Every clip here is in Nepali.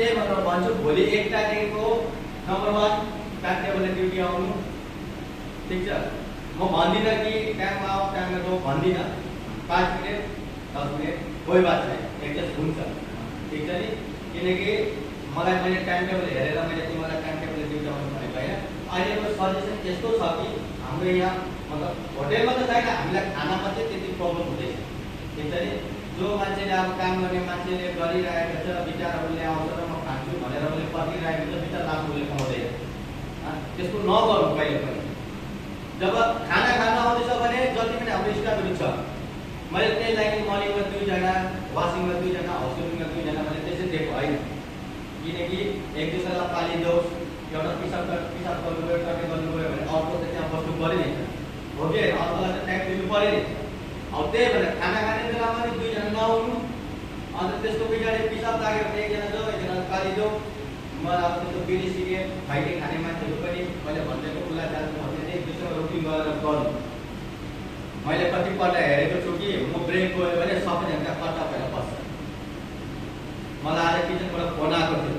त्यही भनेर भन्छु भोलि 1 तारिकको नम्बर 1 टाइम टेबल ड्युटी आउनु ठीक छ। म भन्दिनँ कि टाइममा आऊ टाइममा जाऊ भन्दिनँ। 5 मिनेट 10 मिनेट कोही बात छैन, एडजस्ट हुन्छ ठीक छ नि। किनकि मैले टाइम टेबल हेरेर मैले तिमीलाई टाइम टेबल ड्युटी आउनु भनेको होइन। अहिलेको सजेसन यस्तो छ कि हाम्रो यहाँ मतलब होटेलमा त छैन, हामीलाई खानामा चाहिँ त्यति प्रब्लम हुँदैछ ठीक छ नि। जो मान्छेले अब काम गर्ने मान्छेले गरिरहेको छ, विचारहरूले आउँछ र म खान्छु भनेर उसले पर्खिरहेको छ, विचार लाग्नु उसले पाउँदैन। त्यसको नगर्नु कहिले पनि। जब खाना खान आउँदैछ भने जति पनि हाम्रो स्टाफहरू छ, मैले त्यही लागि मर्निङमा 2 जना, वासिङमा 2 जना, हाउसकिपिङमा 2 जना मैले त्यसै दिएको होइन। किनकि एक दुसरालाई पालिदेओस्, एउटा पिसाब गर्नुभयो टट्टी गर्नुभयो भने अर्को त त्यहाँ बस्नु पऱ्यो नि हो कि अर्कोलाई त टाइम दिनु पऱ्यो नि। अब त्यही भएर खाना खाने बेलामा पनि 2 जना नआउनु, अन्त त्यसको पछाडि पिसाब लागेर 1 जना जाऊ 1 जना पालिदेऊ। मलाई अब त्यस्तो बिडी सिगरेट फाइटिङ खाने मान्छेहरू पनि मैले भनिदिएको उसलाई जानु भने चाहिँ दुसरा रुटिन गरेर गर्नु। मैले कतिपल्ट हेरेको छु कि म ब्रेक गयो भने सबैजना कट्टा भएर बस्छ। मलाई आज किचनबाट फोन आएको थियो,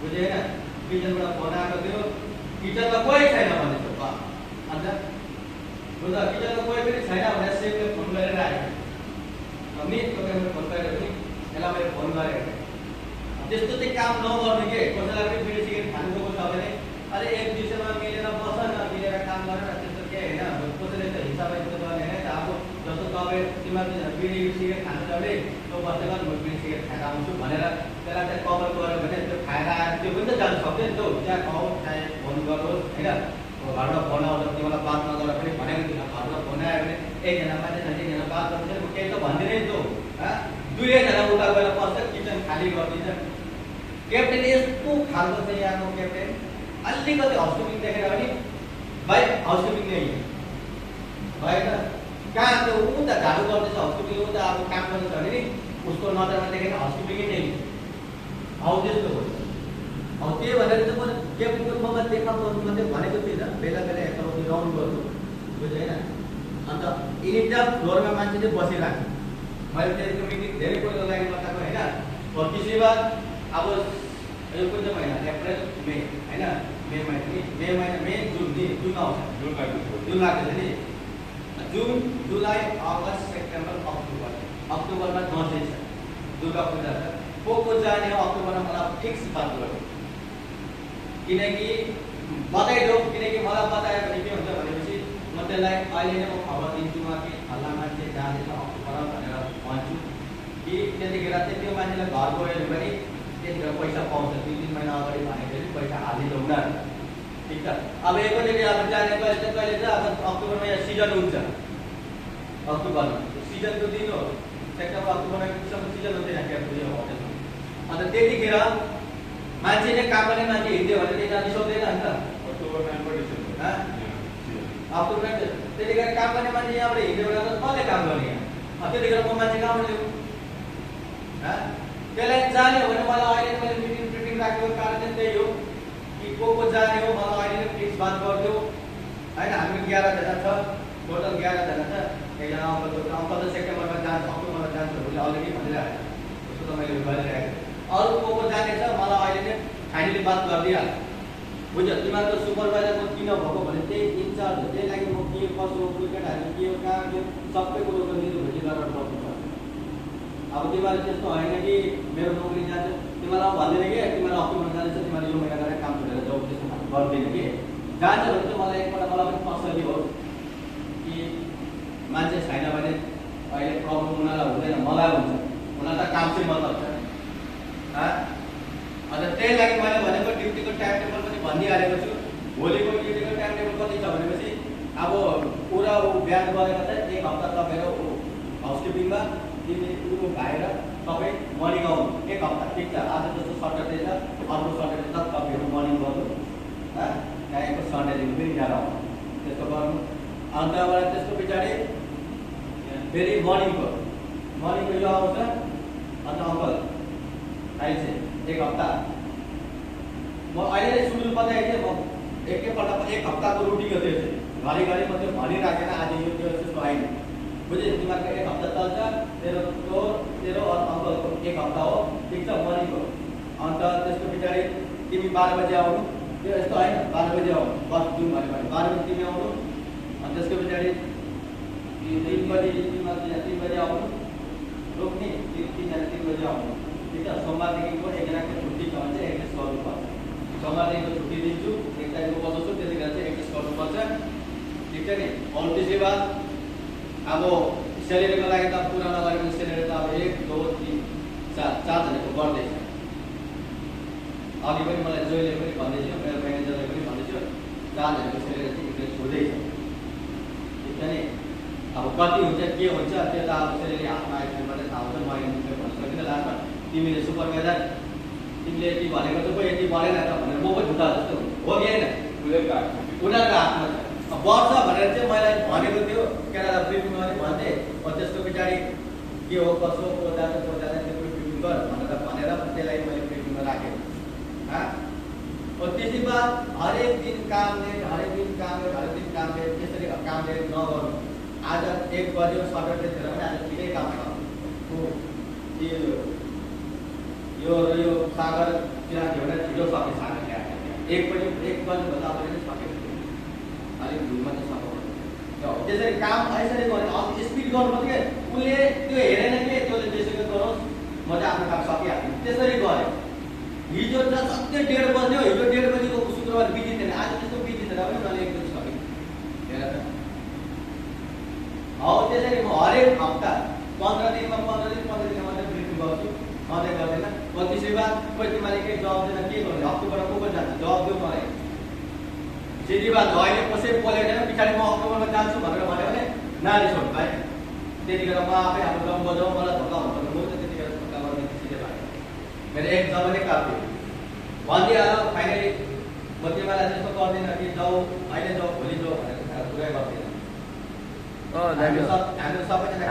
बुझ्यो होइन, किचनबाट फोन आएको थियो, किचनमा कोही छैन भनेको बा। अन्त बुझ्दा किचनमा कोही पनि छैन भनेर सेफले फोन गरेर आयो। मिस तपाईँले फोन गरेर नि यसलाई मैले फोन गरेको त्यस्तो चाहिँ काम नगर्ने के। कसैलाई पनि बिडी सिगरेट खानु गएको छ भने अरे एक दुसरामा मिलेर बस न, मिलेर काम गरेर त्यस्तो के होइन। कसैले त हिसाब गर्ने होइन। अब जस्तो तपाईँ तिमीहरू बिडी सिगरेट खानु छ भने त्यो बसेर म बिडी सिगरेट खाएर आउँछु भनेर त्यसलाई चाहिँ कभर गऱ्यो भने त्यो खाएर आएर त्यो पनि त जानु सक्छ नि। त्यो चिया खाऊ चाहे फोन गरोस् होइन, घरमा फोन आउँछ तिमीलाई बात नगर पनि भनेको थिएन। घरमा फोन आयो भने 1 जना मान्छे छ 1 जना बात गर्छ, म केही त भन्दिनँ नि। त्यो 2 जना उता गएर बस्छ, किचन खाली गरिदिन्छ। क्याप्टेन यस्तो खालको चाहिँ यहाँको क्याप्टेन अलिकति हाउसकिपिङ देखेर पनि भाइ हाउसकिपिङ नै भएन कहाँ त्यो ऊ त झाडु गर्दैछ हाउसकिपिङ, ऊ त अब काम गर्दैछ भने नि उसको नजरमा देखेर हाउसकिपिङै नै हौ त्यस्तो हो। अब त्यही भनेर चाहिँ म क्याप्टेनको ममा देखा पर्नु मात्रै भनेको थिइनँ, बेला बेला यताउति राउन्ड गर्नु बुझ्यो होइन। अन्त इनिटाइम फ्लोरमा मान्छे चाहिँ बसिरहेको। मैले त्यसको मिटिङ धेरै कुरो लागि बताएको होइन। त्यसै बाद अब यो कुन चाहिँ महिना अप्रिल मे होइन, मे महिना मे जुन आउँछ, जुन लाग्दैछ नि। जुन जुलाई अगस्त सेप्टेम्बर अक्टोबरमा दसैँ छ, दुर्गा पूजा छ। को जाने अक्टोबरमा मलाई फिक्स बात गर्यो। किनकि बताइदेऊ, किनकि मलाई बतायो भने के हुन्छ भनेपछि म त्यसलाई अहिले नै म खबर दिन्छु कि हल्ला मान्छे जाँदैछ अक्टोबर भनेर भन्छु कि त्यतिखेर चाहिँ त्यो मान्छेलाई घर गयो भने त्यतिखेर पैसा पाउँछ। 2-3 महिना अगाडि भनेको पैसा हालिदिन्छ उनीहरू ठिक छ। अब एकैचोटि अब जाने कहिले चाहिँ अब अक्टोबरमा यहाँ सिजन हुन्छ, अक्टोबरमा सिजनको दिन हो, सेप्टेम्बर अक्टोबरमा सिजन हुन्छ यहाँ क्याम्पको होटेलमा। अन्त त्यतिखेर मान्छे नै काम गर्ने मान्छे हिँड्यो भने त्यही जानु सक्दैन नि त। अक्टोबर त्यतिखेर काम गर्ने मान्छे यहाँबाट हिँड्यो भने कसले काम गर्ने यहाँ? त्यतिखेर म मान्छे कहाँबाट ल्याउँ? त्यसलाई जाने हो भने मलाई अहिले मैले मिटिङ राखेको कारण चाहिँ त्यही हो कि को जाने हो मलाई अहिले नै फिक्स बात गरिदियो होइन। हामी 11 जना छ, टोटल 11 जना छ। एकजना अङ्कल त सेप्टेम्बरमा जान्छ, अक्टोबरमा जान्छ उसले अलरेडी भनिरहेको उसको त मैले गरिरहेको। अरू को जाने छ मलाई अहिले नै फाइनली बात गरिदिइहाल्छ बुझ्यो। तिमीहरूको सुपरभाइजरको किन भएको भने त्यही इन्चार्ज हो, त्यही लागि म के कसो क्रिकेटहरू के हो कहाँ के सबै कुरोको निर्भर गरेर बस्नुपर्छ। अब तिमीहरू त्यस्तो होइन कि मेरो नोकरी जान्छ तिमीलाई भन्दैन कि तिमीहरू अक्टोबर जाँदैछ तिमीहरू यो महिना गरेर काम छोडेर जाऊ, त्यस्तो खालको गर्दैन कि। जान्छ भने चाहिँ मलाई एकपल्ट मलाई पनि तसल्ली होस् कि मान्छे छैन भने अहिले प्रब्लम उनीहरूलाई हुँदैन, मलाई हुन्छ। उनीहरूलाई काम चाहिँ मतलब छ। अन्त त्यही लागि मैले भनेको ड्युटीको टाइम टेबल पनि भनिदिइहालेको छु। भोलिको ड्युटीको टाइम टेबल कति छ भनेपछि अब पुरा बिहान गरेर चाहिँ 1 हप्ता तपाईँहरू हाउसकिपिङमा तिमी भाएर तपाईँ मर्निङ आउनु 1 हप्ता ठिक छ। आज जस्तो सटरडे छ, अर्को सटरडे त तपाईँहरू मर्निङ गर्नु, त्यहाँको सन्डे दिन फेरि यहाँ आउनु, त्यस्तो गर्नु। अन्त त्यसको पछाडि फेरि मर्निङको यो आउँछ। अन्त अङ्कल अहिले चाहिँ 1 हप्ता म अहिले नै सुरु बताएँ कि म एकैपल्ट 1 हप्ताको रुटिन हो। त्यो चाहिँ घरिघरि म त्यो भनिराखेन आज यो त्यो त्यस्तो होइन बुझ्यो। तिमीहरूको 1 हप्ता चल्छ, तेरो अङ्कलको 1 हप्ता हो ठिक छ मर्निङको। अन्त त्यसको पछाडि तिमी 12 बजे आउनु, त्यो यस्तो होइन 12 बजे आउनु, बस जाउँ भन्यो भने 12 बजे तिमी आउनु, अनि त्यसको पछाडि 3 बजे आउनु, रोक्ने 3 बजे आउनु, ठिक छ। सोमबारदेखिको एकजनाको छुट्टी छ भने चाहिँ एडजस्ट गर्नुपर्छ। सोमबारदेखिको छुट्टी दिन्छु, 1 तारिकको बजाउँछु, त्यति बेला चाहिँ एडजस्ट गर्नुपर्छ, ठिक छ नि। अरू त्यसै बाद अब सेलेरीको लागि त पुरा नगरेको सेलेरी त अब 1 2 3 4 जनाको बढ्दैछ। अघि पनि मलाई जोइले पनि भन्दै थियो, मेरो म्यानेजरले पनि भन्दै थियो, 4 जनाको सेलेरी चाहिँ इन्क्रिज हुँदैछ, ठिक छ नि। अब कति हुन्छ के हुन्छ त्यो त अब सेलेरी हातमा आएपछि मात्रै थाहा हुन्छ, मैले भन्न सकिनँ। लास्टमा तिमीले सुपरभाइजर तिमीले यति भनेको त खोइ यति बढेन त भनेर म पनि झुटा जस्तो हो कि होइन, उनीहरूको हातमा छ। बढ्छ भनेर चाहिँ मैले भनेको थियो, केटालाई ब्रिफिङ गर्ने भन्थे, त्यसको पछाडि के हो कसो को जान्छ त्यो ब्रिफिङ गर भनेर त्यसलाई मैले ब्रिफिङमा राखेँ। त्यसै बाद हरेक दिन काम ले त्यसरी काम ले नगर्नु। आज 1 बज्यो सटरडे थियो भने आज ठिकै काम छ। यो सागर किरानी भनेर छिटो सक्यो सागर ल्याएर 1 बज्नुभन्दा अगाडि नै सकेको थियो, अलिक भुलमा चाहिँ सक्यो। त्यसरी काम यसरी गऱ्यो, अब स्पिड गर्नुपर्छ क्या। उसले त्यो हेरेन कि त्यसले जेसुकै गरोस् म चाहिँ आफ्नो काम सकिहाल्छु, त्यसरी गरेँ। हिजो त सधैँ 1:30 बज्यो, हिजो 1:30 बजेको शुक्रबार बिजी थिएन, आज त्यस्तो बिजी थिएन पनि उनीहरूले 1 बजी सक्यो। हेर त हौ त्यसरी म हरेक हप्ता 15 दिनमा मात्रै ब्रिफिङ गर्छु, सधैँ गर्दैन। त्यसै बाद कोही तिमीले केही जवाब दिएन के गर्ने, अक्टोबरमा को जान्छ जवाब दिउँ मलाई। सिधी बात हो, अहिले कसै बोलेको छैन, पछाडि म अक्टोबरमा जान्छु भनेर भन्यो भने नारिस हो भाइ। त्यतिखेर म आफै हाम्रो गाउँ बजाउँ, मलाई धोका हुन्छ भने म त त्यतिखेर धोका गर्ने सिधै भयो। मेरो एक जमानै काप्यो भनिदिइहाल्यो फाइनली। म तिमीलाई त्यस्तो गर्दिनँ कि जाऊ अहिले जाऊ भोलि जाऊ भनेर पुरै गर्दिनँ। हाम्रो सबैजना